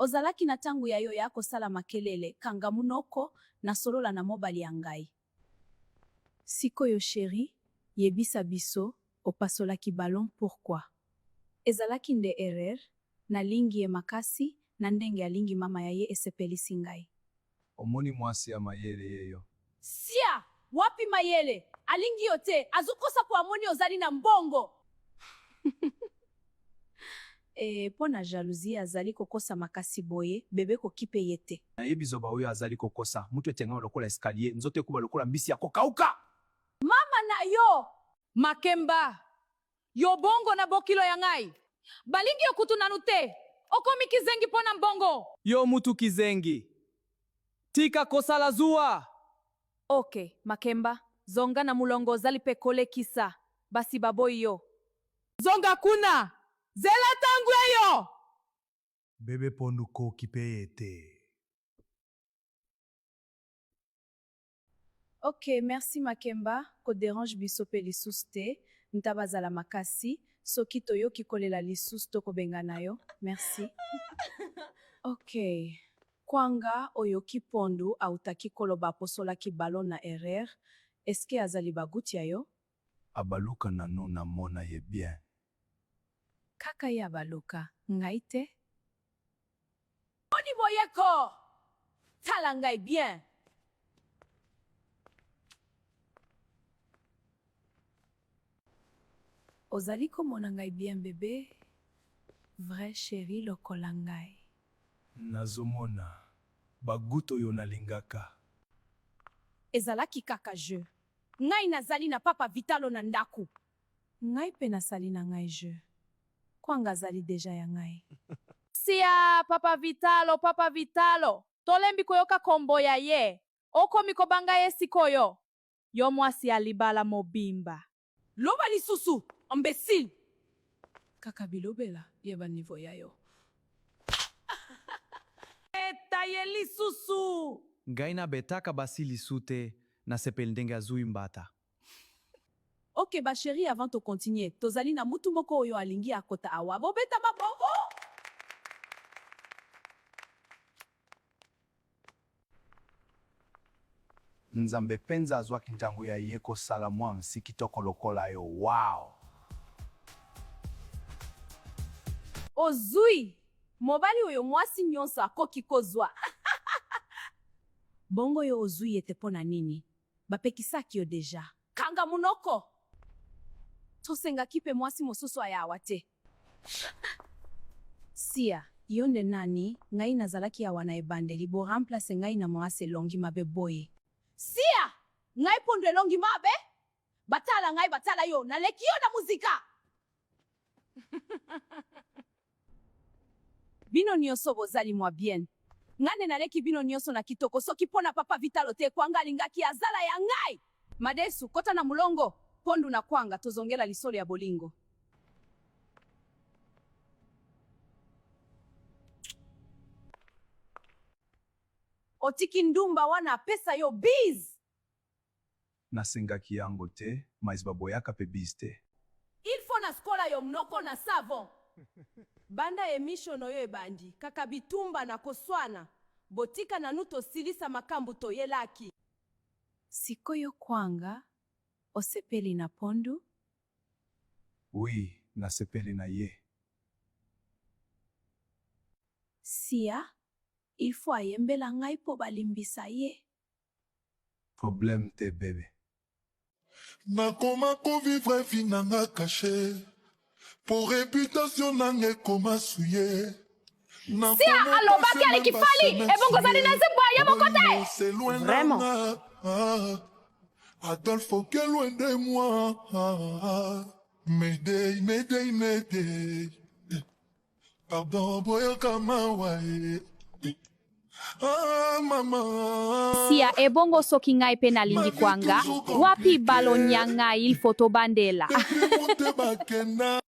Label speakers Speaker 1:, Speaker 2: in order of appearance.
Speaker 1: Ozalaki na tango ya yo yako sala makelele kanga munoko na solola na mobali ya ngai. Sikoyo cherie yebisa biso opasolaki ballon pourquoi? Ezalaki nde erreur, na lingi ye makasi na ndenge alingi mama ya ye esepelisi ngai.
Speaker 2: Omoni mwasi ya mayele yeyo.
Speaker 1: Sia! Wapi mayele? Alingi yo te, azo kosa po amoni ozali na mbongo. Eh po na jalousie azali kokosa makasi boye, bebe kokipe ye te.
Speaker 2: Nayebi zoba oyo azali kokosa. Mutu etengama lokola escalier, nzoto ekuba lokola mbisi ya kokauka!
Speaker 1: Mama na yo!
Speaker 3: Makemba, yo bongo na bokilo ya ngai? Balingi yo kutu nanu te, okomi kizengi po na mbongo.
Speaker 4: Yo mutu kizengi! Tika kosala zuwa!
Speaker 3: Ok, Makemba, zonga na mulongo ozali pe kolekisa, basi baboyi yo. Zonga kuna! Zela tangu eyo!
Speaker 2: Bebe pondu kokipe ye te.
Speaker 1: Ok merci makemba ko derange biso pe lisusu te ntaba zala makasi soki toyoki kolela lisusu toko bengana yo merci. Ok kwanga oyoki pondu awutaki koloba aposolaki ballon na erreur est ce que azali ba gout ya yo?
Speaker 2: Abaluka nanu na mona ye bien.
Speaker 1: Kaka ye abaluka, ngai te. Boni boye ko! Tala ngai bien. Ozali komona ngai bien bebe? Vrai cherie lokola ngai.
Speaker 2: Nazomona ba gout oyo nalingaka.
Speaker 1: Ezalaki kaka jeu. Ngai nazali na papa vitalo na ndaku. Ngai pe nasali na ngai jeu. Kwanga azali dejà ya ngai.
Speaker 3: Siaa papa vitalo papa vitalo tolembi koyoka kombo ya ye okomi kobanga ye sikoyo yo mwasi ya libala mobimba.
Speaker 1: Loba lisusu imbecile. Kaka bilobela yeba niveau ya yo.
Speaker 3: Beta ye lisusu.
Speaker 4: Ngai na betaka basi lisu te na sepeli ndenge azui mbata.
Speaker 1: Ok ba cherie avant to continuer tozali na mutu moko oyo alingi akota awa bobeta maboko.
Speaker 2: Nzambe penza azwaki ntango ya ye kosala mwansi kitoko lokola yo wow.
Speaker 1: Ozui! Mobali oyo mwasi nionso akoki kozwa. Bongo yo ozui ye te pona nini? Bapekisaki yo dejà. Kanga munoko! Tosengaki pe mwasi mosusu aya awa te. Sia, yo nde nani, ngai nazalaki awa na ebandeli, bo remplace ngai na muasi elongi mabe boye. Sia, ngai pondu elongi mabe? Batala ngai batala yo, naleki yo na musika! Bino nioso bozali mua bien nga nde naleki bino nioso na kitoko soki pona papa vitalo te kwanga alingaki azala ya ngai. Madesu kota na mulongo pondu na kwanga tozongela lisolo ya bolingo. Otiki ndumba wana apesa yo biz.
Speaker 2: Nasengaki yango te mais baboyaka pe biz te.
Speaker 1: Il faut na skola yo mnoko na savon. Banda emission oyo ebandi kaka bitumba na koswana botika nanu tosilisa makambu toyelaki. Sikoyo kwanga osepeli na pondu?
Speaker 2: Oui nasepeli na ye.
Speaker 1: Sia il faut ayembela ngai po balimbisa ye.
Speaker 2: Problème te bebe.
Speaker 5: Nakoma ko vivre vie na nga cache Po reputation nanga ekoma souille
Speaker 3: Sia alobaki aleki Fally ebongo ozali na nzembo ya ye moko te.
Speaker 5: C'est loin
Speaker 6: Vraiment.
Speaker 5: nanga ah, Adolphe ok loin de moi ah, Mayday, mayday, mayday Pardon boyoka mawa eh. Ah, mama
Speaker 3: Sia ebongo soki ngai pe nalingi
Speaker 5: Ma vie
Speaker 3: kwanga
Speaker 5: toujours
Speaker 3: wapi
Speaker 5: compliquée
Speaker 3: ballon ya ngai il faut tobandela.
Speaker 5: Depuis motema kenda.